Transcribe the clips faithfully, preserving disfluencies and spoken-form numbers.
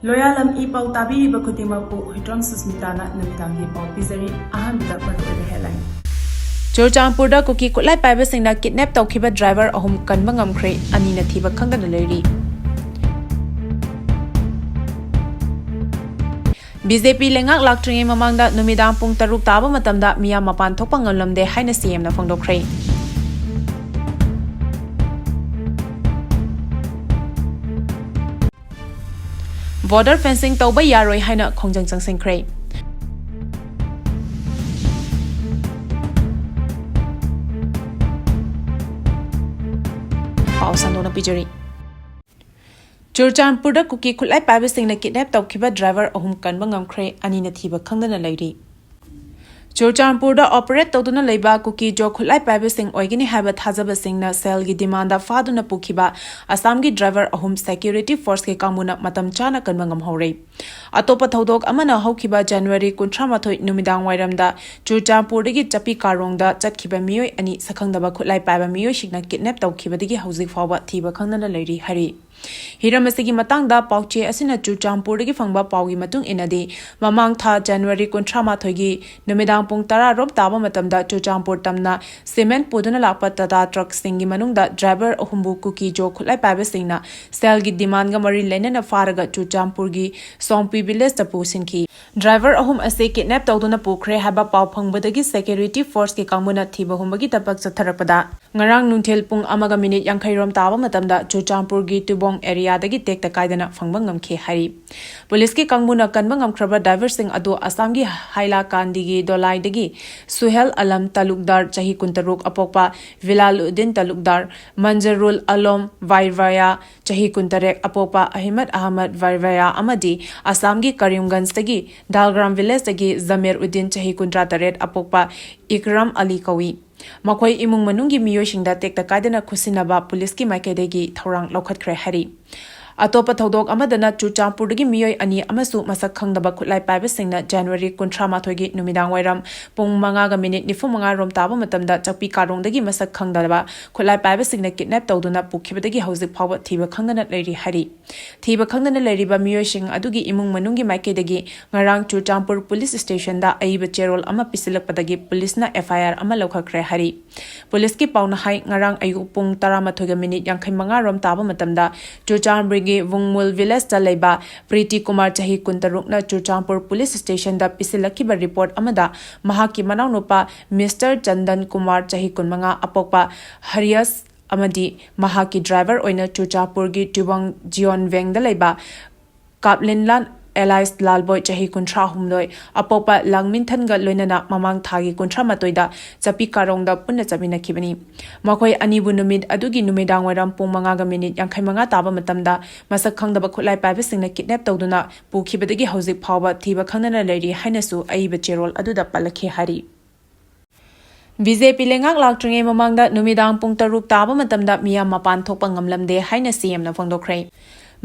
ꯂꯣꯌꯥꯂꯝ E ꯄꯥꯎ ꯇꯥꯕꯤꯔꯤꯕ ꯈꯨꯗꯤꯡꯃꯛꯄꯨ ꯍꯨꯏꯗ꯭ꯔꯣꯝ ꯁꯨꯁꯃꯤꯇꯥꯅ ꯅꯨꯃꯤꯗꯥꯡꯒꯤ ꯄꯥꯎ ꯄꯤꯖꯔꯤ꯫ ꯑꯍꯥꯟꯕꯗ ꯃꯔꯨꯑꯣꯏꯕ headline꯫ ꯆꯨꯔꯆꯥꯟꯄꯨꯔꯗ ꯀꯨꯀꯤ ꯈꯨꯠꯂꯥꯏ ꯄꯥꯏꯕꯁꯤꯡꯅ kidnap ꯇꯧꯈꯤꯕ driver ꯑꯍꯨꯝ ꯀꯟꯕ ꯉꯝꯈ꯭ꯔꯦ, ꯑꯅꯤꯅ ꯊꯤꯕ ꯈꯪꯗꯅ ꯂꯩꯔꯤ꯫ ꯕꯤ ꯖꯦ ꯄꯤ ꯂꯩꯉꯥꯛ ꯂꯥꯛꯇ꯭ꯔꯤꯉꯩ ꯃꯃꯥꯡꯗ ꯅꯨꯃꯤꯗꯥꯡ ꯄꯨꯡ ꯇꯔꯨꯛ ꯇꯥꯕ ꯃꯇꯝꯗ ꯃꯤꯌꯥꯝ ꯃꯄꯥꯟ ꯊꯣꯛꯄ ꯉꯝꯂꯝꯗꯦ ꯍꯥꯏꯅ ꯁꯤ ꯑꯦꯝꯅ ꯐꯣꯡꯗꯣꯛꯈ꯭ꯔꯦ꯫ Border fencing ꯇꯧꯕ ꯌꯥꯔꯣꯏ ꯍꯥꯏꯅ ꯈꯣꯡꯖꯪ ꯆꯪꯁꯤꯟꯈ꯭ꯔꯦ꯫ ꯄꯥꯎ ꯁꯟꯗꯣꯛꯅ ꯄꯤꯖꯔꯤ꯫ ꯆꯨꯔꯆꯥꯟꯄꯨꯔꯗ ꯀꯨꯀꯤ ꯈꯨꯠꯂꯥꯏ ꯄꯥꯏꯕꯁꯤꯡꯅ kidnap ꯇꯧꯈꯤꯕ driver ꯑꯍꯨꯝ ꯀꯟꯕ ꯉꯝꯈ꯭ꯔꯦ, ꯑꯅꯤꯅ ꯊꯤꯕ ꯈꯪꯗꯅ ꯂꯩꯔꯤ꯫ ꯆꯨꯔꯆꯥꯟꯄꯨꯔꯗ operate ꯇꯧꯗꯨꯅ ꯂꯩꯕ ꯀꯨꯀꯤ ꯖꯣ ꯈꯨꯠꯂꯥꯏ ꯄꯥꯏꯕꯁꯤꯡ ꯑꯣꯏꯒꯅꯤ ꯍꯥꯏꯕ ꯊꯥꯖꯕꯁꯤꯡꯅ ꯁꯦꯜꯒꯤ demandꯗ ꯐꯥꯗꯨꯅ ꯄꯨꯈꯤꯕ ꯑꯁꯥꯝꯒꯤ driver ꯑꯍꯨꯝ security forceꯀꯤ ꯀꯥꯡꯕꯨꯅ ꯃꯇꯝ ꯆꯥꯅ ꯀꯟꯕ ꯉꯝꯍꯧꯔꯦ꯫ ꯑꯇꯣꯞꯄ ꯊꯧꯗꯣꯛ ꯑꯃꯅ ꯍꯧꯈꯤꯕ January ꯀꯨꯟꯊ꯭ꯔꯥ ꯃꯥꯊꯣꯏ ꯅꯨꯃꯤꯗꯥꯡ ꯋꯥꯏꯔꯝꯗ ꯆꯨꯔꯆꯥꯟꯄꯨꯔꯗꯒꯤ ꯆꯄꯤ ꯀꯥꯔꯣꯡꯗ ꯆꯠꯈꯤꯕ ꯃꯤꯑꯣꯏ ꯑꯅꯤ ꯁꯛꯈꯪꯗꯕ ꯈꯨꯠꯂꯥꯏ ꯄꯥꯏꯕ ꯃꯤꯑꯣꯏꯁꯤꯡꯅ kidnap ꯇꯧꯈꯤꯕꯗꯒꯤ ꯍꯧꯖꯤꯛ ꯐꯥꯎꯕ ꯊꯤꯕ ꯈꯪꯗꯅ ꯂꯩꯔꯤ ꯍꯥꯏꯔꯤ꯫ ꯍꯤꯔꯝ ꯑꯁꯤꯒꯤ ꯃꯇꯥꯡꯗ ꯄꯥꯎꯆꯦ ꯑꯁꯤꯅ ꯆꯨꯔꯆꯥꯟꯄꯨꯔꯗꯒꯤ ꯐꯪꯕ ꯄꯥꯎꯒꯤ ꯃꯇꯨꯡ ꯏꯟꯅꯗꯤ, ꯃꯃꯥꯡ ꯊꯥ January ꯀꯨꯟꯊ꯭ꯔꯥ ꯃꯥꯊꯣꯏꯒꯤ ꯅꯨꯃꯤꯗꯥꯡ ꯄꯨꯡ ꯇꯔꯥ ꯔꯣꯝ ꯇꯥꯕ ꯃꯇꯝꯗ ꯆꯨꯔꯆꯥꯟꯄꯨꯔ ꯇꯝꯅ cement ꯄꯨꯗꯨꯅ ꯂꯥꯛꯄ Tata truckꯁꯤꯡꯒꯤ ꯃꯅꯨꯡꯗ driver ꯑꯍꯨꯝꯕꯨ ꯀꯨꯀꯤ ꯖꯣ ꯈꯨꯠꯂꯥꯏ ꯄꯥꯏꯕꯁꯤꯡꯅ ꯁꯦꯜꯒꯤ demandꯒ ꯃꯔꯤ ꯂꯩꯅꯅ ꯐꯥꯔꯒ ꯆꯨꯔꯆꯥꯟꯄꯨꯔꯒꯤ ꯁꯣꯡꯄꯤ villageꯇ ꯄꯨꯁꯤꯟꯈꯤ꯫ Driver ꯑꯍꯨꯝ ꯑꯁꯤ kidnap ꯇꯧꯗꯨꯅ ꯄꯨꯈ꯭ꯔꯦ ꯍꯥꯏꯕ ꯄꯥꯎ ꯐꯪꯕꯗꯒꯤ security forceꯀꯤ ꯀꯥꯡꯕꯨꯅ ꯊꯤꯕ ꯍꯨꯝꯕꯒꯤ ꯊꯕꯛ ꯆꯠꯊꯔꯛꯄꯗ, ꯉꯔꯥꯡ ꯅꯨꯡꯊꯤꯜ ꯄꯨꯡ ꯑꯃꯒ ꯃꯤꯅꯤꯠ ꯌꯥꯡꯈꯩ ꯔꯣꯝ ꯇꯥꯕ ꯃꯇꯝꯗ ꯆꯨꯔꯆꯥꯟꯄꯨꯔꯒꯤ ꯇꯨꯕꯣꯡ areaꯗꯒꯤ ꯇꯦꯛꯇ ꯀꯥꯏꯗꯅ ꯐꯪꯕ ꯉꯝꯈꯤ ꯍꯥꯏꯔꯤ꯫ ꯄꯨꯂꯤꯁꯀꯤ ꯀꯥꯡꯕꯨꯅ ꯀꯟꯕ ꯉꯝꯈ꯭ꯔꯕ driverꯁꯤꯡ ꯑꯗꯨ ꯑꯁꯥꯝꯒꯤ ꯍꯥꯏꯂꯥꯀꯥꯟꯗꯤꯒꯤ ꯗꯣꯂꯥꯏꯗꯒꯤ ꯁꯨꯍꯦꯜ ꯑꯂꯝ ꯇꯥꯂꯨꯛꯗꯥꯔ ꯆꯍꯤ ꯀꯨꯟꯇꯔꯨꯛ ꯑꯄꯣꯛꯄ, ꯚꯤꯂꯥꯂꯨꯗꯤꯟ ꯇꯥꯂꯨꯛꯗꯥꯔ, ꯃꯟꯖꯔꯨꯜ ꯑꯂꯣꯝ ꯚꯥꯏꯔꯚꯌꯥ ꯆꯍꯤ ꯀꯨꯟꯇꯔꯦꯠ ꯑꯄꯣꯛꯄ, ꯑꯍꯃꯗ ꯑꯍꯃꯗ ꯚꯥꯏꯔꯚꯌꯥ ꯑꯃꯗꯤ ꯑꯁꯥꯝꯒꯤ ꯀꯔꯤꯝꯒꯟꯖꯇꯒꯤ ꯗꯥꯜꯒ꯭ꯔꯥꯝ villageꯇꯒꯤ ꯖꯃꯤꯔ ꯎꯗꯤꯟ ꯆꯍꯤ ꯀꯨꯟꯊ꯭ꯔꯥ ꯇꯔꯦꯠ ꯑꯄꯣꯛꯄ ꯏꯀꯔꯥꯝ ꯑꯂꯤ ꯀꯧꯏ꯫ ꯃꯈꯣꯏ ꯏꯃꯨꯡ ꯃꯅꯨꯡꯒꯤ ꯃꯤꯑꯣꯏꯁꯤꯡꯗ ꯇꯦꯛꯇ ꯀꯥꯏꯗꯅ ꯈꯨꯠꯁꯤꯟꯅꯕ ꯄꯨꯂꯤꯁꯀꯤ ꯃꯥꯏꯀꯩꯗꯒꯤ ꯊꯧꯔꯥꯡ ꯂꯧꯈꯠꯈ꯭ꯔꯦ ꯍꯥꯏꯔꯤ꯫ ꯑꯇꯣꯞꯄ ꯊꯧꯗꯣꯛ ꯑꯃꯗꯅ ꯆꯨꯔꯆꯥꯟꯄꯨꯔꯗꯒꯤ ꯃꯤꯑꯣꯏ ꯑꯅꯤ ꯑꯃꯁꯨ ꯃꯁꯛ ꯈꯪꯗꯕ ꯈꯨꯠꯂꯥꯏ ꯄꯥꯏꯕꯁꯤꯡꯅ ꯖꯅꯋꯥꯔꯤ ꯀꯨꯟꯊ꯭ꯔꯥ ꯃꯥꯊꯣꯏꯒꯤ ꯅꯨꯃꯤꯗꯥꯡ ꯋꯥꯏꯔꯝ ꯄꯨꯡ ꯃꯉꯥꯒ ꯃꯤꯅꯤꯠ ꯅꯤꯐꯨ ꯃꯉꯥ ꯔꯣꯝ ꯇꯥꯕ ꯃꯇꯝꯗ ꯆꯥꯛꯄꯤ ꯀꯥꯔꯣꯡꯗꯒꯤ ꯃꯁꯛ ꯈꯪꯗꯕ ꯈꯨꯠꯂꯥꯏ ꯄꯥꯏꯕꯁꯤꯡꯅ ꯀꯤꯗꯅꯦꯞ ꯇꯧꯗꯨꯅ ꯄꯨꯈꯤꯕꯗꯒꯤ ꯍꯧꯖꯤꯛ ꯐꯥꯎꯕ ꯊꯤꯕ ꯈꯪꯗꯅ ꯂꯩꯔꯤ ꯍꯥꯏꯔꯤ꯫ ꯊꯤꯕ ꯈꯪꯗꯅ ꯂꯩꯔꯤꯕ ꯃꯤꯑꯣꯏꯁꯤꯡ ꯑꯗꯨꯒꯤ ꯏꯃꯨꯡ ꯃꯅꯨꯡꯒꯤ ꯃꯥꯏꯀꯩꯗꯒꯤ ꯉꯔꯥꯡ ꯆꯨꯔꯆꯥꯟꯄꯨꯔ ꯄꯨꯂꯤꯁ ꯁ꯭ꯇꯦꯁꯟꯗ ꯑꯏꯕ ꯆꯦꯔꯣꯜ ꯑꯃ ꯄꯤꯁꯤꯜꯂꯛꯄꯗꯒꯤ ꯄꯨꯂꯤꯁꯅ ꯑꯦꯐ ꯑꯥꯏ ꯑꯥꯔ ꯑꯃ ꯂꯧꯈꯠꯈ꯭ꯔꯦ ꯍꯥꯏꯔꯤ꯫ ꯄꯨꯂꯤꯁꯀꯤ ꯄꯥꯎꯅ ꯍꯥꯏ, ꯉꯔꯥꯡ ꯑꯌꯨꯛ ꯄꯨꯡ ꯇꯔꯥꯃꯥꯊꯣꯏꯒ ꯃꯤꯅꯤꯠ ꯌꯥꯡꯈꯩ ꯃꯉꯥ ꯔꯣꯝ ꯇꯥꯕ ꯃꯇꯝꯗ ꯆꯨꯔꯆꯥꯟꯄꯨꯔꯒꯤ ꯋꯨꯡꯃꯨꯜ ꯚꯤꯂꯦꯖꯇ ꯂꯩꯕ ꯄ꯭ꯔꯤꯇꯤ ꯀꯨꯃꯥꯔ, ꯆꯍꯤ ꯀꯨꯟꯇꯔꯨꯛꯅ ꯆꯨꯔꯆꯥꯟꯄꯨꯔ ꯄꯨꯂꯤꯁ ꯁ꯭ꯇꯦꯁꯟꯗ ꯄꯤꯁꯤꯜꯂꯛꯈꯤꯕ ꯔꯤꯄꯣꯔꯠ ꯑꯃꯗ ꯃꯍꯥꯛꯀꯤ ꯃꯅꯥꯎꯅꯨꯄꯥ ꯃꯤꯁꯇꯔ ꯆꯟꯗꯟ ꯀꯨꯃꯥꯔ, ꯆꯍꯤ ꯀꯨꯟꯃꯉꯥ, ꯑꯄꯣꯛꯄ ꯍꯔꯤꯌꯁ ꯑꯃꯗꯤ ꯃꯍꯥꯛꯀꯤ ꯗ꯭ꯔꯥꯏꯚꯔ ꯑꯣꯏꯅ ꯆꯨꯔꯆꯥꯟꯄꯨꯔꯒꯤ ꯇ꯭ꯌꯨꯕꯪ ꯖꯤꯌꯣꯟ ꯋꯦꯡꯗ ꯂꯩꯕ ꯀꯥꯞꯂꯤꯟꯂꯥꯟ ꯑꯦꯂꯥꯏꯁ ꯂꯥꯜꯕꯣꯏ, ꯆꯍꯤ ꯀꯨꯟꯊ꯭ꯔꯥꯍꯨꯝꯗꯣꯏ, ꯑꯄꯣꯛꯄ ꯂꯥꯡꯃꯤꯟꯊꯟꯒ ꯂꯣꯏꯅꯅ ꯃꯃꯥꯡ ꯊꯥꯒꯤ ꯀꯨꯟꯊ꯭ꯔꯥ ꯃꯥꯊꯣꯏꯗ ꯆꯥꯄꯤ ꯀꯥꯔꯣꯡꯗ ꯄꯨꯟꯅ ꯆꯠꯃꯤꯟꯅꯈꯤꯕꯅꯤ꯫ ꯃꯈꯣꯏ ꯑꯅꯤꯕꯨ ꯅꯨꯃꯤꯠ ꯑꯗꯨꯒꯤ ꯅꯨꯃꯤꯗꯥꯡ ꯋꯥꯏꯔꯝ ꯄꯨꯡ ꯃꯉꯥꯒ ꯃꯤꯅꯤꯠ ꯌꯥꯡꯈꯩ ꯃꯉꯥ ꯇꯥꯕ ꯃꯇꯝꯗ ꯃꯁꯛ ꯈꯪꯗꯕ ꯈꯨꯠꯂꯥꯏ ꯄꯥꯏꯕꯁꯤꯡꯅ ꯀꯤꯗꯅꯦꯞ ꯇꯧꯗꯨꯅ ꯄꯨꯈꯤꯕꯗꯒꯤ ꯍꯧꯖꯤꯛ ꯐꯥꯎꯕ ꯊꯤꯕ ꯈꯪꯗꯅ ꯂꯩꯔꯤ ꯍꯥꯏꯅꯁꯨ ꯑꯏꯕ ꯆꯦꯔꯣꯜ ꯑꯗꯨꯗ ꯄꯜꯂꯛꯈꯤ ꯍꯥꯏꯔꯤ꯫ ꯕꯤ ꯖꯦ ꯄꯤ ꯂꯩꯉꯥꯛ ꯂꯥꯛꯇ꯭ꯔꯤꯉꯩ ꯃꯃꯥꯡꯗ ꯅꯨꯃꯤꯗꯥꯡ ꯄꯨꯡ ꯇꯔꯨꯛ ꯇꯥꯕ ꯃꯇꯝꯗ ꯃꯤꯌꯥꯝ ꯃꯄꯥꯟ ꯊꯣꯛꯄ ꯉꯝꯂꯝꯗꯦ ꯍꯥꯏꯅ ꯁꯤ ꯑꯦꯝꯅ ꯐꯣꯡꯗꯣꯛꯈ꯭ꯔꯦ꯫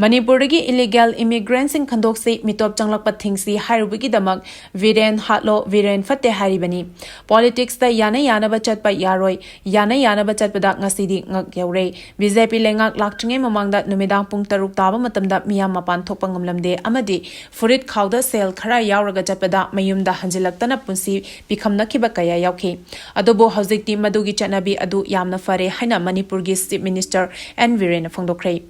ꯃꯅꯤꯄꯨꯔꯗꯒꯤ ꯏꯂꯤꯒꯦꯜ ꯏꯃꯤꯒ꯭ꯔꯦꯟꯠꯁꯤꯡ ꯈꯟꯗꯣꯛꯁꯤ, ꯃꯤꯇꯣꯞ ꯆꯪꯂꯛꯄ ꯊꯤꯡꯁꯤ ꯍꯥꯏꯔꯨꯕꯒꯤꯗꯃꯛ ꯕꯤꯔꯦꯟ ꯍꯥꯠꯂꯣ, ꯕꯤꯔꯦꯟ ꯐꯠꯇꯦ ꯍꯥꯏꯔꯤꯕꯅꯤ꯫ ꯄꯣꯂꯤꯇꯤꯛꯁꯇ ꯌꯥꯅ ꯌꯥꯅꯕ ꯆꯠꯄ ꯌꯥꯔꯣꯏ, ꯌꯥꯅ ꯌꯥꯅꯕ ꯆꯠꯄꯗ ꯉꯁꯤꯗꯤ ꯉꯛ ꯌꯧꯔꯦ꯫ ꯕꯤ ꯖꯦ ꯄꯤ ꯂꯩꯉꯥꯛ ꯂꯥꯛꯇ꯭ꯔꯤꯉꯩ ꯃꯃꯥꯡꯗ ꯅꯨꯃꯤꯗꯥꯡ ꯄꯨꯡ ꯇꯔꯨꯛ ꯇꯥꯕ ꯃꯇꯝꯗ ꯃꯤꯌꯥꯝ ꯃꯄꯥꯟ ꯊꯣꯛꯄ ꯉꯝꯂꯝꯗꯦ ꯑꯃꯗꯤ ꯐꯨꯔꯤꯠ ꯈꯥꯎꯗ ꯁꯦꯜ ꯈꯔ ꯌꯥꯎꯔꯒ ꯆꯠꯄꯗ ꯃꯌꯨꯝꯗ ꯍꯟꯖꯤꯜꯂꯛꯇꯅ ꯄꯨꯟꯁꯤ ꯄꯤꯈꯝꯅꯈꯤꯕ ꯀꯌꯥ ꯌꯥꯎꯈꯤ꯫ ꯑꯗꯨꯕꯨ ꯍꯧꯖꯤꯛꯇꯤ ꯃꯗꯨꯒꯤ ꯆꯠꯅꯕꯤ ꯑꯗꯨ ꯌꯥꯝꯅ ꯐꯔꯦ ꯍꯥꯏꯅ ꯃꯅꯤꯄꯨꯔꯒꯤ ꯆꯤꯐ ꯃꯤꯅꯤꯁꯇꯔ ꯑꯦꯟ ꯕꯤꯔꯦꯟꯅ ꯐꯣꯡꯗꯣꯛꯈ꯭ꯔꯦ꯫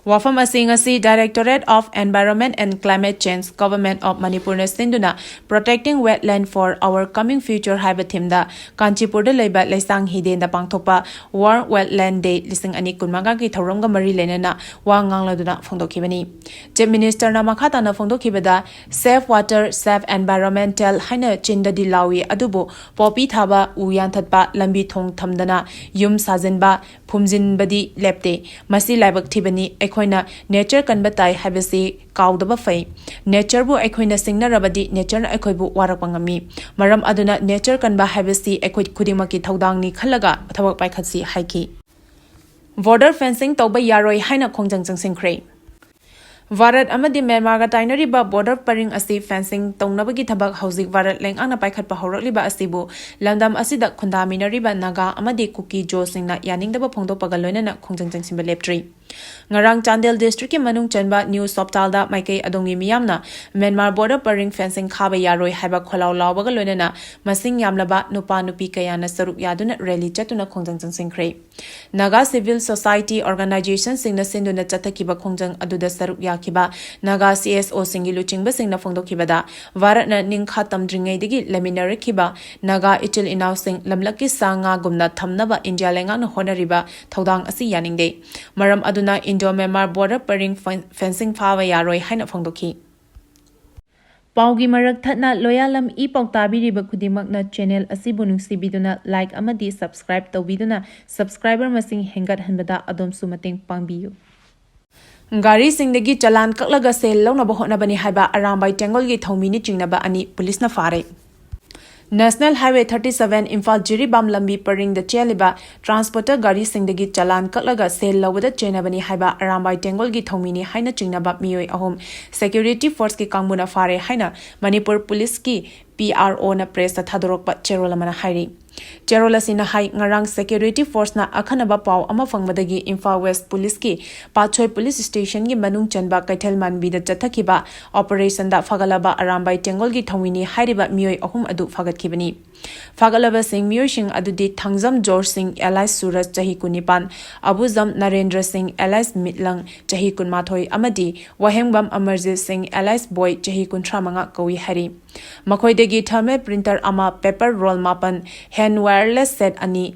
ꯋꯥꯐꯝ ꯑꯁꯤ ꯉꯁꯤ Directorate of Environment and Climate Change, Government of Manipurꯅ ꯁꯤꯟꯗꯨꯅ Protecting Wetland for Our Coming Future ꯍꯥꯏꯕ ꯊꯤꯝꯗ ꯀꯥꯟꯆꯤꯄꯨꯔꯗ ꯂꯩꯕ ꯂꯩꯁꯥꯡ ꯍꯤꯗꯦꯟꯗ ꯄꯥꯡꯊꯣꯛꯄ World Wetland Day ꯂꯤꯁꯤꯡ ꯑꯅꯤ ꯀꯨꯟꯃꯉꯥꯒꯤ ꯊꯧꯔꯝꯒ ꯃꯔꯤ ꯂꯩꯅꯅ ꯋꯥ ꯉꯥꯡꯂꯗꯨꯅ ꯐꯣꯡꯗꯣꯛꯈꯤꯕꯅꯤ꯫ ꯆꯤꯐ ꯃꯤꯅꯤꯁꯇꯔꯅ ꯃꯈꯥ ꯇꯥꯅ ꯐꯣꯡꯗꯣꯛꯈꯤꯕꯗ, Save water, save environmental ꯍꯥꯏꯅ ꯆꯤꯟꯗꯗꯤ ꯂꯥꯎꯏ, ꯑꯗꯨꯕꯨ ꯄꯣꯄꯤ ꯊꯥꯕ, ꯎ ꯌꯥꯟꯊꯠꯄ, ꯂꯝꯕꯤ ꯊꯣꯡ ꯊꯝꯗꯅ ꯌꯨꯝ ꯁꯥꯖꯤꯟꯕ, ꯐꯨꯝꯖꯤꯟꯕꯗꯤ ꯂꯦꯞꯇꯦ꯫ ꯃꯁꯤ ꯂꯥꯏꯕꯛ ꯊꯤꯕꯅꯤ꯫ ꯑꯩꯈꯣꯏꯅ ꯅꯦꯆꯔ ꯀꯟꯕ ꯇꯥꯏ ꯍꯥꯏꯕꯁꯤ ꯀꯥꯎꯗꯕ ꯐꯩ꯫ ꯅꯦꯆꯔꯕꯨ ꯑꯩꯈꯣꯏꯅ ꯁꯤꯡꯅꯔꯕꯗꯤ ꯅꯦꯆꯔꯅ ꯑꯩꯈꯣꯏꯕꯨ ꯋꯥꯔꯛꯄ ꯉꯝꯃꯤ꯫ ꯃꯔꯝ ꯑꯗꯨꯅ ꯅꯦꯆꯔ ꯀꯟꯕ ꯍꯥꯏꯕꯁꯤ ꯑꯩꯈꯣꯏ ꯈꯨꯗꯤꯡꯃꯛꯀꯤ ꯊꯧꯗꯥꯡꯅꯤ ꯈꯜꯂꯒ ꯊꯕꯛ ꯄꯥꯏꯈꯠꯁꯤ ꯍꯥꯏꯈꯤ꯫ ꯕꯣꯔꯗꯔ ꯐꯦꯟꯁꯤꯡ ꯇꯧꯕ ꯌꯥꯔꯣꯏ ꯍꯥꯏꯅ ꯈꯣꯡꯖꯪ ꯆꯪꯁꯤꯟꯈ꯭ꯔꯦ꯫ ꯚꯥꯔꯠ ꯑꯃꯗꯤ ꯃ꯭ꯌꯥꯟꯃꯥꯔꯒ ꯇꯥꯏꯅꯔꯤꯕ ꯕꯣꯔꯗꯔ ꯄꯔꯤꯡ ꯑꯁꯤ ꯐꯦꯟꯁꯤꯡ ꯇꯧꯅꯕꯒꯤ ꯊꯕꯛ ꯍꯧꯖꯤꯛ ꯚꯥꯔꯠ ꯂꯩꯉꯥꯛꯅ ꯄꯥꯏꯈꯠꯄ ꯍꯧꯔꯛꯂꯤꯕ ꯑꯁꯤꯕꯨ ꯂꯝꯗꯝ ꯑꯁꯤꯗ ꯈꯨꯟꯗꯥꯃꯤꯟꯅꯔꯤꯕ ꯅꯥꯒꯥ ꯑꯃꯗꯤ ꯀꯨꯀꯤ ꯖꯣꯁꯤꯡꯅ ꯌꯥꯅꯤꯡꯗꯕ ꯐꯣꯡꯗꯣꯛꯄꯒ ꯂꯣꯏꯅꯅ ꯈꯣꯡꯖꯪ ꯆꯪꯁꯤꯟꯕ ꯂꯦꯞꯇ꯭ꯔꯤ꯫ ꯉꯔꯥꯡ ꯆꯥꯟꯗꯦꯜ ꯗꯤꯁꯇ꯭ꯔꯤꯛꯀꯤ ꯃꯅꯨꯡ ꯆꯟꯕ ꯅ꯭ꯌꯨ ꯁꯣꯞꯇꯥꯜꯗ ꯃꯥꯏꯀꯩ ꯑꯗꯣꯝꯒꯤ ꯃꯤꯌꯥꯝꯅ ꯃ꯭ꯌꯥꯟꯃꯥꯔ ꯕꯣꯔꯗꯔ ꯄꯔꯤꯡ ꯐꯦꯟꯁꯤꯡ ꯈꯥꯕ ꯌꯥꯔꯣꯏ ꯍꯥꯏꯕ ꯈꯣꯜꯂꯥꯎ ꯂꯥꯎꯕꯒ ꯂꯣꯏꯅꯅ ꯃꯁꯤꯡ ꯌꯥꯝꯂꯕ ꯅꯨꯄꯥ ꯅꯨꯄꯤ ꯀꯌꯥꯅ ꯁꯔꯨꯛ ꯌꯥꯗꯨꯅ ꯔꯦꯂꯤ ꯆꯠꯇꯨꯅ ꯈꯣꯡꯖꯪ ꯆꯪꯁꯤꯟꯈ꯭ꯔꯦ꯫ ꯅꯥꯒꯥ ꯁꯤꯚꯤꯜ ꯁꯣꯁꯥꯏꯇꯤ ꯑꯣꯔꯒꯅꯥꯏꯖꯦꯁꯟꯁꯤꯡꯅ ꯁꯤꯟꯗꯨꯅ ꯆꯠꯊꯈꯤꯕ ꯈꯣꯡꯖꯪ ꯑꯗꯨꯗ ꯁꯔꯨꯛ ꯌꯥꯈꯤꯕ ꯅꯥꯒꯥ ꯁꯤ ꯑꯦꯁ ꯑꯣꯁꯤꯡꯒꯤ ꯂꯨꯆꯤꯡꯕꯁꯤꯡꯅ ꯐꯣꯡꯗꯣꯛꯈꯤꯕꯗ, ꯚꯥꯔꯠꯅ ꯅꯤꯡꯈꯥ ꯇꯝꯗ꯭ꯔꯤꯉꯩꯗꯒꯤ ꯂꯩꯃꯤꯟꯅꯔꯛꯈꯤꯕ ꯅꯥꯒꯥ ꯏꯆꯤꯜ ꯏꯅꯥꯎꯁꯤꯡ ꯂꯝꯂꯛꯀꯤ ꯁꯥ ꯉꯥꯒꯨꯝꯅ ꯊꯝꯅꯕ ꯏꯟꯗꯤꯌꯥ ꯂꯩꯉꯥꯛꯅ ꯍꯣꯠꯅꯔꯤꯕ ꯊꯧꯗꯥꯡ ꯑꯁꯤ ꯌꯥꯅꯤꯡꯗꯦ꯫ ꯃꯔꯝ ꯑꯗꯨꯅ ꯏꯟꯗꯣ ꯃ꯭ꯌꯥꯟꯃꯥꯔ ꯕꯣꯔꯗꯔ ꯄꯔꯤꯡ ꯐꯦꯟ-, ꯐꯦꯟꯁꯤꯡ ꯐꯥꯕ ꯌꯥꯔꯣꯏ ꯍꯥꯏꯅ ꯐꯣꯡꯗꯣꯛꯈꯤ꯫ ꯄꯥꯎꯒꯤ ꯃꯔꯛ ꯊꯠꯅ ꯂꯣꯌꯥꯂꯝ ꯏ ꯄꯥꯎ ꯇꯥꯕꯤꯔꯤꯕ ꯈꯨꯗꯤꯡꯃꯛꯅ ꯆꯦꯅꯦꯜ ꯑꯁꯤꯕꯨ ꯅꯨꯡꯁꯤꯕꯤꯗꯨꯅ ꯂꯥꯏꯛ ꯑꯃꯗꯤ ꯁꯕꯁꯀ꯭ꯔꯥꯏꯕ ꯇꯧꯕꯤꯗꯨꯅ ꯁꯕꯁꯀ꯭ꯔꯥꯏꯕꯔ ꯃꯁꯤꯡ ꯍꯦꯟꯒꯠꯍꯟꯕꯗ ꯑꯗꯣꯝꯁꯨ ꯃꯇꯦꯡ ꯄꯥꯡꯕꯤꯌꯨ꯫ ꯒꯥꯔꯤꯁꯤꯡꯗꯒꯤ ꯆꯂꯥꯟ ꯀꯛꯂꯒ ꯁꯦꯜ ꯂꯧꯅꯕ ꯍꯣꯠꯅꯕꯅꯤ ꯍꯥꯏꯕ ꯑꯔꯥꯝꯕꯥꯏ ꯇꯦꯡꯒꯣꯜꯒꯤ ꯊꯧꯃꯤꯅ ꯆꯤꯡꯅꯕ ꯑꯅꯤ ꯄꯨꯂꯤꯁꯅ ꯐꯥꯔꯦ꯫ National highway thirty seven Imphal Jiribam ꯂꯝꯕꯤ ꯄꯔꯤꯡꯗ ꯆꯦꯜꯂꯤꯕ ꯇ꯭ꯔꯥꯟꯁꯄꯣꯔꯇꯔ ꯒꯥꯔꯤꯁꯤꯡꯗꯒꯤ ꯆꯂꯥꯟ ꯀꯛꯂꯒ ꯁꯦꯜ ꯂꯧꯕꯗ ꯆꯦꯟꯅꯕꯅꯤ ꯍꯥꯏꯕ ꯑꯔꯥꯝꯕꯥꯏ ꯇꯦꯡꯒꯣꯜꯒꯤ ꯊꯧꯃꯤꯅꯤ ꯍꯥꯏꯅ ꯆꯤꯡꯅꯕ ꯃꯤꯑꯣꯏ ꯑꯍꯨꯝ ꯁꯦꯀ꯭ꯌꯨꯔꯤꯇꯤ ꯐꯣꯔꯁꯀꯤ ꯀꯥꯡꯕꯨꯅ ꯐꯥꯔꯦ ꯍꯥꯏꯅ ꯃꯅꯤꯄꯨꯔ ꯄꯨꯂꯤꯁꯀꯤ ꯄꯤ ꯑꯥꯔ ꯑꯣꯅ ꯄ꯭ꯔꯦꯁꯇ ꯊꯥꯗꯣꯔꯛꯄ ꯆꯦꯔꯣꯜ ꯑꯃꯅ ꯍꯥꯏꯔꯤ꯫ ꯆꯦꯔꯣꯜ ꯑꯁꯤꯅ ꯍꯥꯏ, ꯉꯔꯥꯡ ꯁꯦꯀ꯭ꯌꯨꯔꯤꯇꯤ ꯐꯣꯔꯁꯅ ꯑꯈꯟꯅꯕ ꯄꯥꯎ ꯑꯃ ꯐꯪꯕꯗꯒꯤ ꯏꯝꯐꯥꯜ ꯋꯦꯁ ꯄꯨꯂꯤꯁꯀꯤ ꯄꯥꯠꯁꯣꯏ ꯄꯨꯂꯤꯁ ꯁ꯭ꯇꯦꯁꯟꯒꯤ ꯃꯅꯨꯡ ꯆꯟꯕ ꯀꯩꯊꯦꯜ ꯃꯥꯟꯕꯤꯗ ꯆꯠꯊꯈꯤꯕ ꯑꯣꯄꯔꯦꯁꯟꯗ ꯐꯒꯠꯂꯕ ꯑꯔꯥꯝꯕꯥꯏ ꯇꯦꯡꯒꯣꯜꯒꯤ ꯊꯧꯃꯤꯅꯤ ꯍꯥꯏꯔꯤꯕ ꯃꯤꯑꯣꯏ ꯑꯍꯨꯝ ꯑꯗꯨ ꯐꯥꯒꯠꯈꯤꯕꯅꯤ꯫ ꯐꯥꯒꯠꯂꯕꯁꯤꯡ ꯃꯤꯑꯣꯏꯁꯤꯡ ꯑꯗꯨꯗꯤ ꯊꯥꯡꯖꯝ ꯖꯣꯔꯖ ꯁꯤꯡ alias ꯁꯨꯔꯖ ꯆꯍꯤ ꯀꯨꯟꯅꯤꯄꯥꯟ, ꯑꯕꯨꯖꯝ ꯅꯔꯦꯟꯗ꯭ꯔ ꯁꯤꯡ alias ꯃꯤꯠꯂꯪ ꯆꯍꯤ ꯀꯨꯟꯃꯥꯊꯣꯏ ꯑꯃꯗꯤ ꯋꯥꯍꯦꯡꯕꯝ ꯑꯃꯔꯖꯤꯠ ꯁꯤꯡ alias ꯕꯣꯏ ꯆꯍꯤ ꯀꯨꯟꯊ꯭ꯔꯥ ꯃꯉꯥ ꯀꯧꯏ ꯍꯥꯏꯔꯤ꯫ ꯃꯈꯣꯏꯗꯒꯤ thermal printer ꯑꯃ, paper roll ꯃꯥꯄꯟ, hand wireless set ꯑꯅꯤ,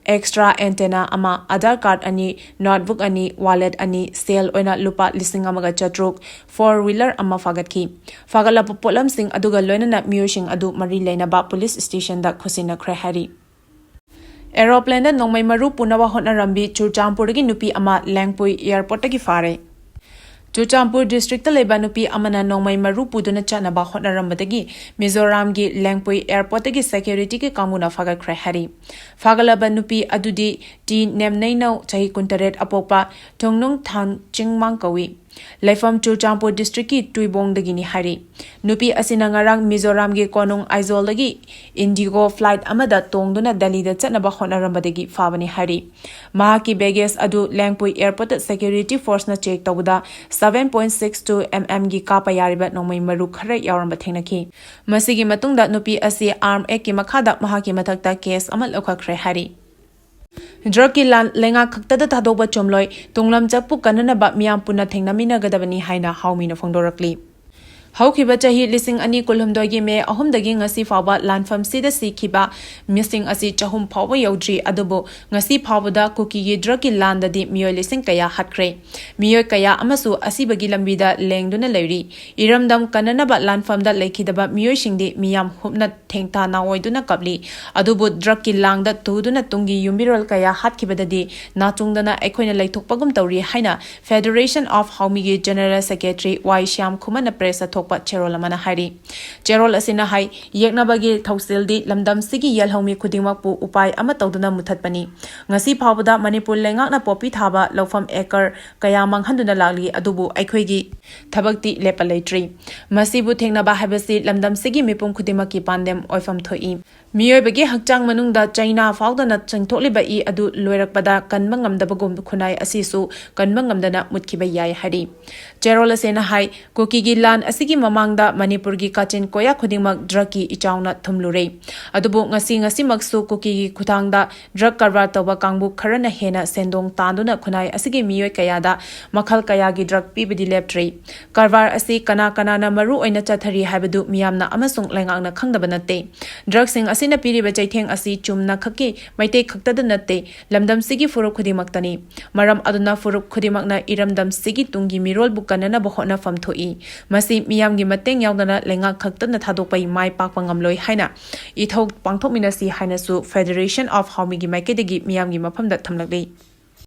extra antenna ꯑꯃ, ꯑꯥꯙꯥꯔ ꯀꯥꯔꯗ ꯑꯅꯤ, ꯅꯣꯠꯕꯨꯛ ꯑꯅꯤ, ꯋꯥꯂꯦꯠ ꯑꯅꯤ, ꯁꯦꯜ ꯑꯣꯏꯅ ꯂꯨꯄꯥ ꯂꯤꯁꯤꯡ ꯑꯃꯒ ꯆꯥꯇ꯭ꯔꯨꯛ, four wheeler ꯑꯃ ꯐꯥꯒꯠꯈꯤ꯫ ꯐꯥꯒꯠꯂꯕ ꯄꯣꯠꯂꯝꯁꯤꯡ ꯑꯗꯨꯒ ꯂꯣꯏꯅꯅ ꯃꯤꯑꯣꯏꯁꯤꯡ ꯑꯗꯨ ꯃꯔꯤ ꯂꯩꯅꯕ ꯄꯨꯂꯤꯁ ꯁ꯭ꯇꯦꯁꯟꯗ ꯈꯨꯠꯁꯤꯟꯅꯈ꯭ꯔꯦ ꯍꯥꯏꯔꯤ꯫ ꯑꯦꯔꯣꯄ꯭ꯂꯦꯟꯗ ꯅꯣꯡꯃꯩ ꯃꯔꯨ ꯄꯨꯅꯕ ꯍꯣꯠꯅꯔꯝꯕꯤ ꯆꯨꯔꯆꯥꯟꯄꯨꯔꯗꯒꯤ ꯅꯨꯄꯤ ꯑꯃ ꯂꯦꯡꯄꯨꯏ ꯑꯦꯌꯔꯄꯣꯔꯠꯇꯒꯤ ꯐꯥꯔꯦ꯫ ꯆꯨꯔꯆꯥꯟꯄꯨꯔ ꯗꯤꯁꯇ꯭ꯔꯤꯛꯇ ꯂꯩꯕ ꯅꯨꯄꯤ ꯑꯃꯅ ꯅꯣꯡꯃꯩ ꯃꯔꯨ ꯄꯨꯗꯨꯅ ꯆꯠꯅꯕ ꯍꯣꯠꯅꯔꯝꯕꯗꯒꯤ ꯃꯤꯖꯣꯔꯥꯝꯒꯤ ꯂꯦꯡꯄꯨꯏ ꯑꯦꯌꯔꯄꯣꯔꯠꯇꯒꯤ ꯁꯦꯀ꯭ꯌꯨꯔꯤꯇꯤꯒꯤ ꯀꯥꯡꯕꯨꯅ ꯐꯥꯒꯠꯈ꯭ꯔꯦ ꯍꯥꯏꯔꯤ꯫ ꯐꯥꯒꯠꯂꯕ ꯅꯨꯄꯤ ꯑꯗꯨꯗꯤ ꯇꯤ ꯅꯦꯝꯅꯩꯅꯧ, ꯆꯍꯤ ꯀꯨꯟꯇꯔꯦꯠ, ꯑꯄꯣꯛꯄ ꯊꯣꯡꯅꯨꯡ ꯊꯥꯟ ꯆꯤꯡꯃꯥꯡ ꯀꯧꯏ꯫ ꯂꯩꯐꯝ ꯆꯨꯔꯆꯥꯟꯄꯨꯔ district ꯀꯤ ꯇꯨꯏꯕꯣꯡꯗꯒꯤꯅꯤ ꯍꯥꯏꯔꯤ꯫ ꯅꯨꯄꯤ ꯑꯁꯤꯅ ꯉꯔꯥꯡ ꯃꯤꯖꯣꯔꯥꯝꯒꯤ ꯀꯣꯅꯨꯡ ꯑꯥꯏꯖꯣꯜꯗꯒꯤ IndiGo flight ꯑꯃꯗ ꯇꯣꯡꯗꯨꯅ ꯗꯦꯜꯂꯤꯗ ꯆꯠꯅꯕ ꯍꯣꯠꯅꯔꯝꯕꯗꯒꯤ ꯐꯥꯕꯅꯤ ꯍꯥꯏꯔꯤ꯫ ꯃꯍꯥꯛꯀꯤ baggage ꯑꯗꯨ ꯂꯦꯡꯄꯨꯏ airport security force ꯅ check ꯇꯧꯕꯗ seven point six two mm ꯒꯤ ꯀꯥꯞꯄ ꯌꯥꯔꯤꯕ ꯅꯣꯡꯃꯩ ꯃꯔꯨ ꯈꯔ ꯌꯥꯎꯔꯝꯕ ꯊꯦꯡꯅꯈꯤ꯫ ꯃꯁꯤꯒꯤ ꯃꯇꯨꯡꯗ ꯅꯨꯄꯤ ꯑꯁꯤ Arms Act ꯀꯤ ꯃꯈꯥꯗ ꯃꯍꯥꯛꯀꯤ ꯃꯊꯛꯇ case ꯑꯃ ꯂꯧꯈꯠꯈ꯭ꯔꯦ ꯍꯥꯏꯔꯤ꯫ Drug ꯀꯤ ꯂꯥꯟ ꯂꯩꯉꯥꯛ ꯈꯛꯇꯗ ꯊꯥꯗꯣꯛꯄ ꯆꯨꯝꯂꯣꯏ, ꯇꯨꯡꯂꯝ ꯆꯠꯄꯨ ꯀꯟꯅꯅꯕ ꯃꯤꯌꯥꯝ ꯄꯨꯟꯅ ꯊꯦꯡꯅꯃꯤꯟꯅꯒꯗꯕꯅꯤ ꯍꯥꯏꯅ ꯍꯥꯎꯃꯤꯅ ꯐꯣꯡꯗꯣꯔꯛꯂꯤ꯫ ꯍꯧꯈꯤꯕ ꯆꯍꯤ ꯂꯤꯁꯤꯡ ꯑꯅꯤ ꯀꯨꯟꯍꯨꯝꯗꯣꯏꯒꯤ ꯃꯦ ꯑꯍꯨꯝꯗꯒꯤ ꯉꯁꯤ ꯐꯥꯎꯕ ꯂꯥꯟꯐꯝꯁꯤꯗ ꯁꯤꯈꯤꯕ ꯃꯤꯁꯤꯡ ꯑꯁꯤ ꯆꯍꯨꯝ ꯐꯥꯎꯕ ꯌꯧꯗ꯭ꯔꯤ, ꯑꯗꯨꯕꯨ ꯉꯁꯤ ꯐꯥꯎꯕꯗ ꯀꯨꯀꯤꯒꯤ drug ꯀꯤ ꯂꯥꯟꯗꯗꯤ ꯃꯤꯑꯣꯏ ꯂꯤꯁꯤꯡ ꯀꯌꯥ ꯍꯥꯠꯈ꯭ꯔꯦ꯫ ꯃꯤꯑꯣꯏ ꯀꯌꯥ ꯑꯃꯁꯨ ꯑꯁꯤꯕꯒꯤ ꯂꯝꯕꯤꯗ ꯂꯦꯡꯗꯨꯅ ꯂꯩꯔꯤ꯫ ꯏꯔꯝꯗꯝ ꯀꯟꯅꯅꯕ ꯂꯥꯟꯐꯝꯗ ꯂꯩꯈꯤꯗꯕ ꯃꯤꯑꯣꯏꯁꯤꯡꯗꯤ ꯃꯤꯌꯥꯝ ꯍꯨꯞꯅ ꯊꯦꯡꯊꯥ ꯅꯥꯑꯣꯏꯗꯨꯅ ꯀꯞꯂꯤ꯫ ꯑꯗꯨꯕꯨ drug ꯀꯤ ꯂꯥꯡꯗ ꯇꯨꯗꯨꯅ ꯇꯨꯡꯒꯤ ꯌꯨꯝꯕꯤꯔꯣꯜ ꯀꯌꯥ ꯍꯥꯠꯈꯤꯕꯗꯗꯤ ꯅꯥꯆꯨꯡꯗꯅ ꯑꯩꯈꯣꯏꯅ ꯂꯩꯊꯣꯛꯄꯒꯨꯝ ꯇꯧꯔꯤ ꯍꯥꯏꯅ Federation of ꯍꯥꯎꯃꯤꯒꯤ General Secretary Y Shyam ꯈꯨꯃꯟꯅ press ꯇ ꯊꯣꯛꯄ ꯆꯦꯔꯣꯜ ꯑꯃꯅ ꯍꯥꯏꯔꯤ꯫ ꯆꯦꯔꯣꯜ ꯑꯁꯤꯅ ꯍꯥꯏ, ꯌꯦꯛꯅꯕꯒꯤ ꯊꯧꯁꯤꯜꯗꯤ ꯂꯝꯗꯝꯁꯤꯒꯤ ꯌꯦꯜꯍꯧꯃꯤ ꯈꯨꯗꯤꯡꯃꯛꯄꯨ ꯎꯄꯥꯏ ꯑꯃ ꯇꯧꯗꯨꯅ ꯃꯨꯊꯠꯄꯅꯤ꯫ ꯉꯁꯤ ꯐꯥꯎꯕꯗ ꯃꯅꯤꯄꯨꯔ ꯂꯩꯉꯥꯛꯅ ꯄꯣꯄꯤ ꯊꯥꯕ ꯂꯧꯐꯝ acre ꯀꯌꯥ ꯃꯥꯡꯍꯟꯗꯨꯅ ꯂꯥꯛꯂꯤ, ꯑꯗꯨꯕꯨ ꯑꯩꯈꯣꯏꯒꯤ ꯊꯕꯛꯇꯤ ꯂꯦꯞꯄ ꯂꯩꯇ꯭ꯔꯤ꯫ ꯃꯁꯤꯕꯨ ꯊꯦꯡꯅꯕ ꯍꯥꯏꯕꯁꯤ ꯂꯝꯗꯝꯁꯤꯒꯤ ꯃꯤꯄꯨꯝ ꯈꯨꯗꯤꯡꯃꯛꯀꯤ ꯄꯥꯟꯗꯝ ꯑꯣꯏꯐꯝ ꯊꯣꯛꯏ꯫ ꯃꯤꯑꯣꯏꯕꯒꯤ ꯍꯛꯆꯥꯡ ꯃꯅꯨꯡꯗ ꯆꯩꯅꯥ ꯐꯥꯎꯗꯅ ꯆꯦꯟꯊꯣꯛꯂꯤꯕ ꯏ ꯑꯗꯨ ꯂꯣꯏꯔꯛꯄꯗ ꯀꯟꯕ ꯉꯝꯗꯕꯒꯨꯝ ꯈꯨꯟꯅꯥꯏ ꯑꯁꯤꯁꯨ ꯀꯟꯕ ꯉꯝꯗꯅ ꯃꯨꯠꯈꯤꯕ ꯌꯥꯏ ꯍꯥꯏꯔꯤ꯫ ꯆꯦꯔꯣꯜ ꯑꯁꯤꯅ ꯍꯥꯏ, ꯀꯨꯀꯤꯒꯤ ꯂꯥꯟ ꯑꯁꯤꯒꯤ ꯃꯃꯥꯡꯗ ꯃꯅꯤꯄꯨꯔꯒꯤ ꯀꯥꯆꯤꯟ ꯀꯣꯌꯥ ꯈꯨꯗꯤꯡꯃꯛ drug ꯀꯤ ꯏꯆꯥꯎꯅ ꯊꯨꯝꯂꯨꯔꯦ꯫ ꯑꯗꯨꯕꯨ ꯉꯁꯤ ꯉꯁꯤꯃꯛꯁꯨ ꯀꯨꯀꯤꯒꯤ ꯈꯨꯊꯥꯡꯗ drug ꯀꯔꯕꯥꯔ ꯇꯧꯕ ꯀꯥꯡꯕꯨ ꯈꯔꯅ ꯍꯦꯟꯅ ꯁꯦꯟꯗꯣꯡ ꯇꯥꯟꯗꯨꯅ ꯈꯨꯟꯅꯥꯏ ꯑꯁꯤꯒꯤ ꯃꯤꯑꯣꯏ ꯀꯌꯥꯗ ꯃꯈꯜ ꯀꯌꯥꯒꯤ drug ꯄꯤꯕꯗꯤ ꯂꯦꯞꯇ꯭ꯔꯤ꯫ ꯀꯔꯕꯥꯔ ꯑꯁꯤ ꯀꯅꯥ ꯀꯅꯥꯅ ꯃꯔꯨ ꯑꯣꯏꯅ ꯆꯠꯊꯔꯤ ꯍꯥꯏꯕꯗꯨ ꯃꯤꯌꯥꯝꯅ ꯑꯃꯁꯨꯡ ꯂꯩꯉꯥꯛꯅ ꯈꯪꯗꯕ ꯅꯠꯇꯦ꯫ Drug ꯁꯤꯡ ꯑꯁꯤꯅ ꯄꯤꯔꯤꯕ ꯆꯩꯊꯦꯡ ꯑꯁꯤ ꯆꯨꯝꯅ ꯈꯛꯀꯤ ꯃꯩꯇꯩ ꯈꯛꯇꯗ ꯅꯠꯇꯦ, ꯂꯝꯗꯝꯁꯤꯒꯤ ꯐꯨꯔꯨꯞ ꯈꯨꯗꯤꯡꯃꯛꯇꯅꯤ꯫ ꯃꯔꯝ ꯑꯗꯨꯅ ꯐꯨꯔꯨꯞ ꯈꯨꯗꯤꯡꯃꯛꯅ ꯏꯔꯝꯗꯝꯁꯤꯒꯤ ꯇꯨꯡꯒꯤ ꯃꯤꯔꯣꯜꯕꯨ ꯀꯟꯅꯅꯕ ꯍꯣꯠꯅꯐꯝ ꯊꯣꯛꯏ꯫ ꯃꯁꯤ ꯃꯤꯌꯥꯝꯒꯤ ꯃꯇꯦꯡ ꯌꯥꯎꯗꯅ ꯂꯩꯉꯥꯛ ꯈꯛꯇꯅ ꯊꯥꯗꯣꯛꯄꯩ ꯃꯥꯏ ꯄꯥꯛꯄ ꯉꯝꯂꯣꯏ ꯍꯥꯏꯅ ꯏꯊꯧ ꯄꯥꯡꯊꯣꯛꯃꯤꯟꯅꯁꯤ ꯍꯥꯏꯅꯁꯨ Federation of ꯍꯥꯎꯃꯤꯒꯤ ꯃꯥꯏꯀꯩꯗꯒꯤ ꯃꯤꯌꯥꯝꯒꯤ ꯃꯐꯝꯗ ꯊꯝꯂꯛꯂꯤ꯫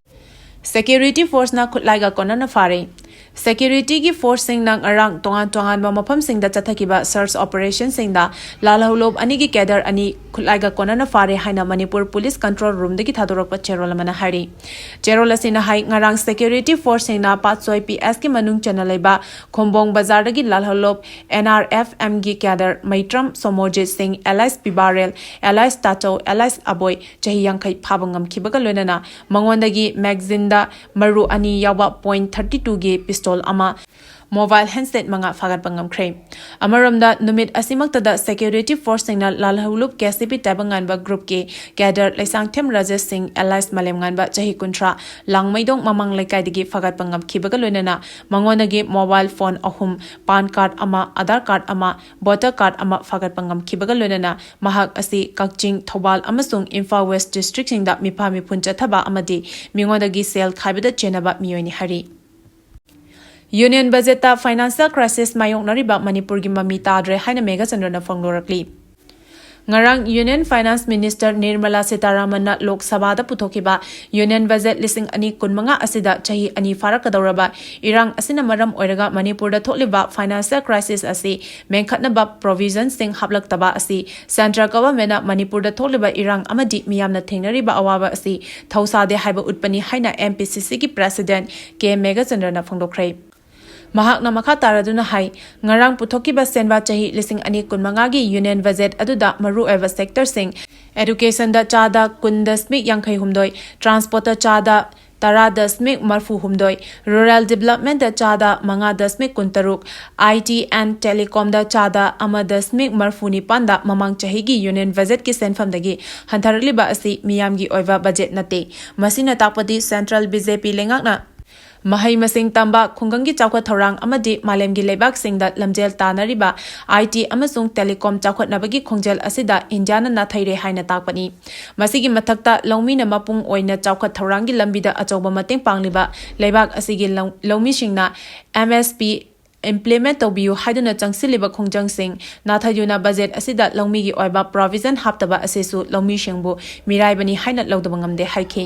Security force ꯅ ꯈꯨꯠꯂꯥꯏꯒ ꯀꯣꯟꯅꯅ ꯐꯥꯔꯦ꯫ ꯁꯦꯀ꯭ꯌꯨꯔꯤꯇꯤꯒꯤ ꯐꯣꯔꯁꯁꯤꯡꯅ ꯉꯔꯥꯡ ꯇꯣꯉꯥꯟ ꯇꯣꯉꯥꯟꯕ ꯃꯐꯝꯁꯤꯡꯗ ꯆꯠꯊꯈꯤꯕ ꯁꯔꯆ ꯑꯣꯄꯔꯦꯁꯟꯁꯤꯡꯗ ꯂꯥꯜꯍꯧꯂꯨꯞ ꯑꯅꯤꯒꯤ ꯀꯦꯗꯔ ꯑꯅꯤ ꯈꯨꯠꯂꯥꯏꯒ ꯀꯣꯟꯅꯅ ꯐꯥꯔꯦ ꯍꯥꯏꯅ ꯃꯅꯤꯄꯨꯔ ꯄꯨꯂꯤꯁ ꯀꯟꯇ꯭ꯔꯣꯜ ꯔꯨꯝꯗꯒꯤ ꯊꯥꯗꯣꯔꯛꯄ ꯆꯦꯔꯣꯜ ꯑꯃꯅ ꯍꯥꯏꯔꯤ꯫ ꯆꯦꯔꯣꯜ ꯑꯁꯤꯅ ꯍꯥꯏ, ꯉꯔꯥꯡ ꯁꯦꯀ꯭ꯌꯨꯔꯤꯇꯤ ꯐꯣꯔꯁꯁꯤꯡꯅ ꯄꯥꯠꯁꯣꯏ ꯄꯤ ꯑꯦꯁꯀꯤ ꯃꯅꯨꯡ ꯆꯟꯅ ꯂꯩꯕ ꯈꯣꯝꯕꯣꯡ ꯕꯖꯥꯔꯗꯒꯤ ꯂꯥꯜꯍꯧꯂꯨꯞ ꯑꯦꯟ ꯑꯥꯔ ꯑꯦꯐ ꯑꯦꯝꯒꯤ ꯀꯦꯗꯔ ꯃꯩꯇ꯭ꯔꯝ ꯁꯣꯃꯣꯖꯤꯠ ꯁꯤꯡ ꯑꯦꯂꯥꯏꯁ ꯄꯤꯕꯥꯔꯦꯜ ꯑꯦꯂꯥꯏꯁ ꯇꯥꯆꯧ ꯑꯦꯂꯥꯏꯁ ꯑꯕꯣꯏ ꯆꯍꯤ ꯌꯥꯡꯈꯩ ꯐꯥꯕ ꯉꯝꯈꯤꯕꯒ ꯂꯣꯏꯅꯅ ꯃꯉꯣꯟꯗꯒꯤ ꯃꯦꯒꯖꯤꯟꯗ ꯃꯔꯨ ꯑꯅꯤ ꯌꯥꯎꯕ ꯄꯣꯏꯟ ꯊꯥꯔꯇꯤ ꯇꯨꯒꯤ ꯄꯤꯁꯇꯣꯜ ꯑꯃ, ꯃꯣꯕꯥꯏꯜ ꯍꯦꯟꯁꯦꯠ ꯃꯉꯥ ꯐꯥꯒꯠꯄ ꯉꯝꯈ꯭ꯔꯦ꯫ ꯑꯃꯔꯣꯝꯗ, ꯅꯨꯃꯤꯠ ꯑꯁꯤꯃꯛꯇꯗ ꯁꯦꯀ꯭ꯌꯨꯔꯤꯇꯤ ꯐꯣꯔꯁꯁꯤꯡꯅ ꯂꯥꯜꯍꯧꯂꯨꯞ ꯀꯦ ꯁꯤ ꯄꯤ ꯇꯥꯏꯕꯪꯉꯥꯟꯕ ꯒ꯭ꯔꯨꯞꯀꯤ ꯀꯦꯗꯔ ꯂꯩꯁꯥꯡꯊꯦꯝ ꯔꯥꯖꯦꯁ ꯁꯤꯡ ꯑꯦꯂꯥꯏꯁ ꯃꯥꯂꯦꯝꯉꯥꯟꯕ ꯆꯍꯤ ꯀꯨꯟꯊ꯭ꯔꯥ ꯂꯥꯡꯃꯩꯗꯣꯡ ꯃꯃꯥꯡ ꯂꯩꯀꯥꯏꯗꯒꯤ ꯐꯥꯒꯠꯄ ꯉꯝꯈꯤꯕꯒ ꯂꯣꯏꯅꯅ ꯃꯉꯣꯟꯗꯒꯤ ꯃꯣꯕꯥꯏꯜ ꯐꯣꯟ ꯑꯍꯨꯝ, ꯄꯥꯟ ꯀꯥꯔꯗ ꯑꯃ, ꯑꯙꯥꯔ ꯀꯥꯔꯗ ꯑꯃ, ꯚꯣꯇꯔ ꯀꯥꯔꯗ ꯑꯃ ꯐꯥꯒꯠꯄ ꯉꯝꯈꯤꯕꯒ ꯂꯣꯏꯅꯅ ꯃꯍꯥꯛ ꯑꯁꯤ ꯀꯛꯆꯤꯡ, ꯊꯧꯕꯥꯜ ꯑꯃꯁꯨꯡ ꯏꯝꯐꯥꯜ ꯋꯦꯁ ꯗꯤꯁꯇ꯭ꯔꯤꯛꯁꯤꯡꯗ ꯃꯤꯐꯥ ꯃꯤꯄꯨꯟ ꯆꯠꯊꯕ ꯑꯃꯗꯤ ꯃꯤꯉꯣꯟꯗꯒꯤ ꯁꯦꯜ ꯈꯥꯏꯕꯗ ꯆꯦꯟꯅꯕ ꯃꯤꯑꯣꯏꯅꯤ ꯍꯥꯏꯔꯤ꯫ ꯌꯨꯅꯤꯌꯟ ꯕꯖꯦꯠꯇ ꯐꯥꯏꯅꯥꯟꯁꯤꯌꯦꯜ ꯀ꯭ꯔꯥꯏꯁꯤꯁ ꯃꯥꯌꯣꯛꯅꯔꯤꯕ ꯃꯅꯤꯄꯨꯔꯒꯤ ꯃꯃꯤ ꯇꯥꯗ꯭ꯔꯦ ꯍꯥꯏꯅ ꯃꯦꯘꯆꯟꯗ꯭ꯔꯅ ꯐꯣꯡꯗꯣꯔꯛꯂꯤ꯫ ꯉꯔꯥꯡ ꯌꯨꯅꯤꯌꯟ ꯐꯥꯏꯅꯥꯟꯁ ꯃꯤꯅꯤꯁꯇꯔ ꯅꯤꯔꯃꯂꯥ ꯁꯤꯇꯥꯔꯥꯃꯟꯅ ꯂꯣꯛ ꯁꯚꯥꯗ ꯄꯨꯊꯣꯛꯈꯤꯕ ꯌꯨꯅꯤꯌꯟ ꯕꯖꯦꯠ ꯂꯤꯁꯤꯡ ꯑꯅꯤ ꯀꯨꯟꯃꯉꯥ ꯑꯁꯤꯗ ꯆꯍꯤ ꯑꯅꯤ ꯐꯥꯔꯛꯀꯗꯧꯔꯕ ꯏꯔꯥꯡ ꯑꯁꯤꯅ ꯃꯔꯝ ꯑꯣꯏꯔꯒ ꯃꯅꯤꯄꯨꯔꯗ ꯊꯣꯛꯂꯤꯕ ꯐꯥꯏꯅꯥꯟꯁꯤꯌꯦꯜ ꯀ꯭ꯔꯥꯏꯁꯤꯁ ꯑꯁꯤ ꯃꯦꯟꯈꯠꯅꯕ ꯄ꯭ꯔꯣꯚꯤꯖꯟꯁꯤꯡ ꯍꯥꯞꯂꯛꯇꯕ ꯑꯁꯤ ꯁꯦꯟꯇ꯭ꯔꯦꯜ ꯒꯚꯔꯟꯃꯦꯟꯠꯅ ꯃꯅꯤꯄꯨꯔꯗ ꯊꯣꯛꯂꯤꯕ ꯏꯔꯥꯡ ꯑꯃꯗꯤ ꯃꯤꯌꯥꯝꯅ ꯊꯦꯡꯅꯔꯤꯕ ꯑꯋꯥꯕ ꯑꯁꯤ ꯊꯧꯁꯥꯗꯦ ꯍꯥꯏꯕ ꯎꯠꯄꯅꯤ ꯍꯥꯏꯅ ꯑꯦꯝ ꯄꯤ ꯁꯤ ꯁꯤꯒꯤ ꯄ꯭ꯔꯦꯁꯤꯗꯦꯟꯠ ꯀꯦ ꯃꯦꯘꯆꯟꯗ꯭ꯔꯅ ꯐꯣꯡꯗꯣꯛꯈ꯭ꯔꯦ꯫ ꯃꯍꯥꯛꯅ ꯃꯈꯥ ꯇꯥꯔꯗꯨꯅ ꯍꯥꯏ, ꯉꯔꯥꯡ ꯄꯨꯊꯣꯛꯈꯤꯕ ꯁꯦꯟꯕꯥ ꯆꯍꯤ ꯂꯤꯁꯤꯡ ꯑꯅꯤ ꯀꯨꯟꯃꯉꯥꯒꯤ ꯌꯨꯅꯤꯌꯟ ꯕꯖꯦꯠ ꯑꯗꯨꯗ ꯃꯔꯨꯑꯣꯏꯕ ꯁꯦꯛꯇꯔꯁꯤꯡ, ꯑꯦꯗꯨꯀꯦꯁꯟꯗ ꯆꯥꯗ ꯀꯨꯟ ꯗꯁꯃꯤꯛ ꯌꯥꯡꯈꯩ ꯍꯨꯝꯗꯣꯏ, ꯇ꯭ꯔꯥꯟꯁꯄꯣꯔꯠꯇ ꯆꯥꯗ ꯇꯔꯥ ꯗꯁꯃꯤꯛ ꯃꯔꯐꯨ ꯍꯨꯝꯗꯣꯏ, ꯔꯨꯔꯦꯜ ꯗꯤꯕ꯭ꯂꯞꯃꯦꯟꯠꯇ ꯆꯥꯗ ꯃꯉꯥ ꯗꯁꯃꯤꯛ ꯀꯨꯟ ꯇꯔꯨꯛ, ꯑꯥꯏ ꯇꯤ ꯑꯦꯟ ꯇꯦꯂꯤꯀꯣꯝꯗ ꯆꯥꯗ ꯑꯃ ꯗꯁꯃꯤꯛ ꯃꯔꯐꯨ ꯅꯤꯄꯥꯟꯗ ꯃꯃꯥꯡ ꯆꯍꯤꯒꯤ ꯌꯨꯅꯤꯌꯟ ꯕꯖꯦꯠꯀꯤ ꯁꯦꯟꯐꯝꯗꯒꯤ ꯍꯟꯊꯔꯛꯂꯤꯕ ꯑꯁꯤ ꯃꯤꯌꯥꯝꯒꯤ ꯑꯣꯏꯕ ꯕꯖꯦꯠ ꯅꯠꯇꯦ꯫ ꯃꯁꯤꯅ ꯇꯥꯛꯄꯗꯤ ꯁꯦꯟꯇ꯭ꯔꯦꯜ ꯕꯤ ꯖꯦ ꯄꯤ ꯂꯩꯉꯥꯛꯅ ꯃꯍꯩ ꯃꯁꯤꯡ ꯇꯝꯕ, ꯈꯨꯡꯒꯪꯒꯤ ꯆꯥꯎꯈꯠ ꯊꯧꯔꯥꯡ ꯑꯃꯗꯤ ꯃꯥꯂꯦꯝꯒꯤ ꯂꯩꯕꯥꯛꯁꯤꯡꯗ ꯂꯝꯖꯦꯜ ꯇꯥꯟꯅꯔꯤꯕ ꯑꯥꯏ ꯇꯤ ꯑꯃꯁꯨꯡ ꯇꯦꯂꯤꯀꯣꯝ ꯆꯥꯎꯈꯠꯅꯕꯒꯤ ꯈꯣꯡꯖꯦꯜ ꯑꯁꯤꯗ ꯏꯟꯗꯤꯌꯥꯅ ꯅꯥꯊꯩꯔꯦ ꯍꯥꯏꯅ ꯇꯥꯛꯄꯅꯤ꯫ ꯃꯁꯤꯒꯤ ꯃꯊꯛꯇ ꯂꯧꯃꯤꯅ ꯃꯄꯨꯡ ꯑꯣꯏꯅ ꯆꯥꯎꯈꯠ ꯊꯧꯔꯥꯡꯒꯤ ꯂꯝꯕꯤꯗ ꯑꯆꯧꯕ ꯃꯇꯦꯡ ꯄꯥꯡꯂꯤꯕ ꯂꯩꯕꯥꯛ ꯑꯁꯤꯒꯤ ꯂꯧ-, ꯂꯧꯃꯤꯁꯤꯡꯅ ꯑꯦꯝ ꯑꯦꯁ ꯄꯤ, implement ꯇꯧꯕꯤꯌꯨ ꯍꯥꯏꯗꯨꯅ ꯆꯪꯁꯤꯜꯂꯤꯕ ꯈꯣꯡꯖꯪꯁꯤꯡ ꯅꯥꯊꯩꯗꯨꯅ ꯕꯖꯦꯠ ꯑꯁꯤꯗ ꯂꯧꯃꯤꯒꯤ ꯑꯣꯏꯕ provision ꯍꯥꯞꯇꯕ ꯑꯁꯤꯁꯨ ꯂꯧꯃꯤꯁꯤꯡꯕꯨ ꯃꯤꯔꯥꯏꯕꯅꯤ ꯍꯥꯏꯅ ꯂꯧꯗꯕ ꯉꯝꯗꯦ ꯍꯥꯏꯈꯤ꯫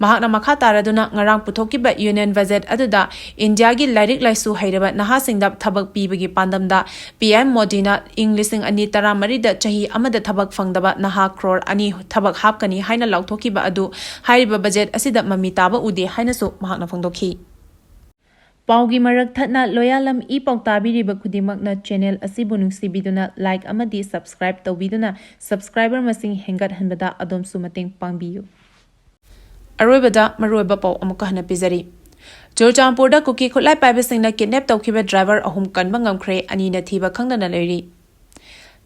ꯃꯍꯥꯛꯅ ꯃꯈꯥ ꯇꯥꯔꯗꯨꯅ ꯉꯔꯥꯡ ꯄꯨꯊꯣꯛꯈꯤꯕ ꯌꯨꯅꯤꯌꯟ ꯕꯖꯦꯠ ꯑꯗꯨꯗ ꯏꯟꯗꯤꯌꯥꯒꯤ ꯂꯥꯏꯔꯤꯛ ꯂꯥꯏꯁꯨ ꯍꯩꯔꯕ ꯅꯍꯥꯁꯤꯡꯗ ꯊꯕꯛ ꯄꯤꯕꯒꯤ ꯄꯥꯟꯗꯝꯗ ꯄꯤ ꯑꯦꯝ ꯃꯣꯗꯤꯅ ꯏꯪ ꯂꯤꯁꯤꯡ ꯑꯅꯤ ꯇꯔꯥꯃꯔꯤꯗ ꯆꯍꯤ ꯑꯃꯗ ꯊꯕꯛ ꯐꯪꯗꯕ ꯅꯍꯥ ꯀ꯭ꯔꯣꯔ ꯑꯅꯤ ꯊꯕꯛ ꯍꯥꯞꯀꯅꯤ ꯍꯥꯏꯅ ꯂꯥꯎꯊꯣꯛꯈꯤꯕ ꯑꯗꯨ ꯍꯥꯏꯔꯤꯕ ꯕꯖꯦꯠ ꯑꯁꯤꯗ ꯃꯃꯤ ꯇꯥꯕ ꯎꯗꯦ ꯍꯥꯏꯅꯁꯨ ꯃꯍꯥꯛꯅ ꯐꯣꯡꯗꯣꯛꯈꯤ꯫ ꯄꯥꯎꯒꯤ ꯃꯔꯛ ꯊꯠꯅ ꯂꯣꯌꯥꯂꯝ ꯏ ꯄꯥꯎ ꯇꯥꯕꯤꯔꯤꯕ ꯈꯨꯗꯤꯡꯃꯛꯅ ꯆꯦꯅꯦꯜ ꯑꯁꯤꯕꯨ ꯅꯨꯡꯁꯤꯕꯤꯗꯨꯅ ꯂꯥꯏꯛ ꯑꯃꯗꯤ ꯁꯕꯁꯀ꯭ꯔꯥꯏꯕ ꯇꯧꯕꯤꯗꯨꯅ ꯁꯕꯁꯀ꯭ꯔꯥꯏꯕꯔ ꯃꯁꯤꯡ ꯍꯦꯟꯒꯠꯍꯟꯕꯗ ꯑꯗꯣꯝꯁꯨ ꯃꯇꯦꯡ ꯄꯥꯡꯕꯤꯌꯨ꯫ ꯑꯔꯣꯏꯕꯗ ꯃꯔꯨꯑꯣꯏꯕ ꯄꯥꯎ ꯑꯃꯨꯛꯀ ꯍꯟꯅ ꯄꯤꯖꯔꯤ꯫ ꯆꯨꯔꯆꯥꯟꯄꯨꯔꯗ ꯀꯨꯀꯤ ꯈꯨꯠꯂꯥꯏ ꯄꯥꯏꯕꯁꯤꯡꯅ ꯀꯤꯗꯅꯦꯞ ꯇꯧꯈꯤꯕ ꯗ꯭ꯔꯥꯏꯚꯔ ꯑꯍꯨꯝ ꯀꯟꯕ ꯉꯝꯈ꯭ꯔꯦ, ꯑꯅꯤꯅ ꯊꯤꯕ ꯈꯪꯗꯅ ꯂꯩꯔꯤ꯫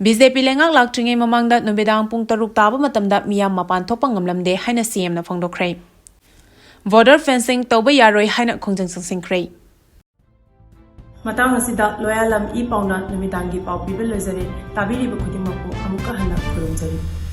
ꯕꯤ ꯖꯦ ꯄꯤ ꯂꯩꯉꯥꯛ ꯂꯥꯛꯇ꯭ꯔꯤꯉꯩ ꯃꯃꯥꯡꯗ ꯅꯨꯃꯤꯗꯥꯡ ꯄꯨꯡ ꯇꯔꯨꯛ ꯇꯥꯕ ꯃꯇꯝꯗ ꯃꯤꯌꯥꯝ ꯃꯄꯥꯟ ꯊꯣꯛꯄ ꯉꯝꯂꯝꯗꯦ ꯍꯥꯏꯅ ꯁꯤ ꯑꯦꯝꯅ ꯐꯣꯡꯗꯣꯛꯈ꯭ꯔꯦ꯫ ꯕꯣꯔꯗꯔ ꯐꯦꯟꯁꯤꯡ ꯇꯧꯕ ꯌꯥꯔꯣꯏ ꯍꯥꯏꯅ ꯈꯣꯡꯖꯪ ꯆꯪꯁꯤꯟꯈ꯭ꯔꯦ꯫ ꯃꯇꯥꯡ ꯑꯁꯤꯗ ꯂꯣꯌꯥꯂꯝ ꯏ ꯄꯥꯎꯅ ꯅꯨꯃꯤꯗꯥꯡꯒꯤ ꯄꯥꯎ ꯄꯤꯕ ꯂꯣꯏꯖꯔꯦ꯫ ꯇꯥꯕꯤꯔꯤꯕ ꯈꯨꯗꯤꯡꯃꯛꯄꯨ ꯑꯃꯨꯛꯀ ꯍꯟꯅ ꯈꯨꯔꯨꯝꯖꯔꯤ꯫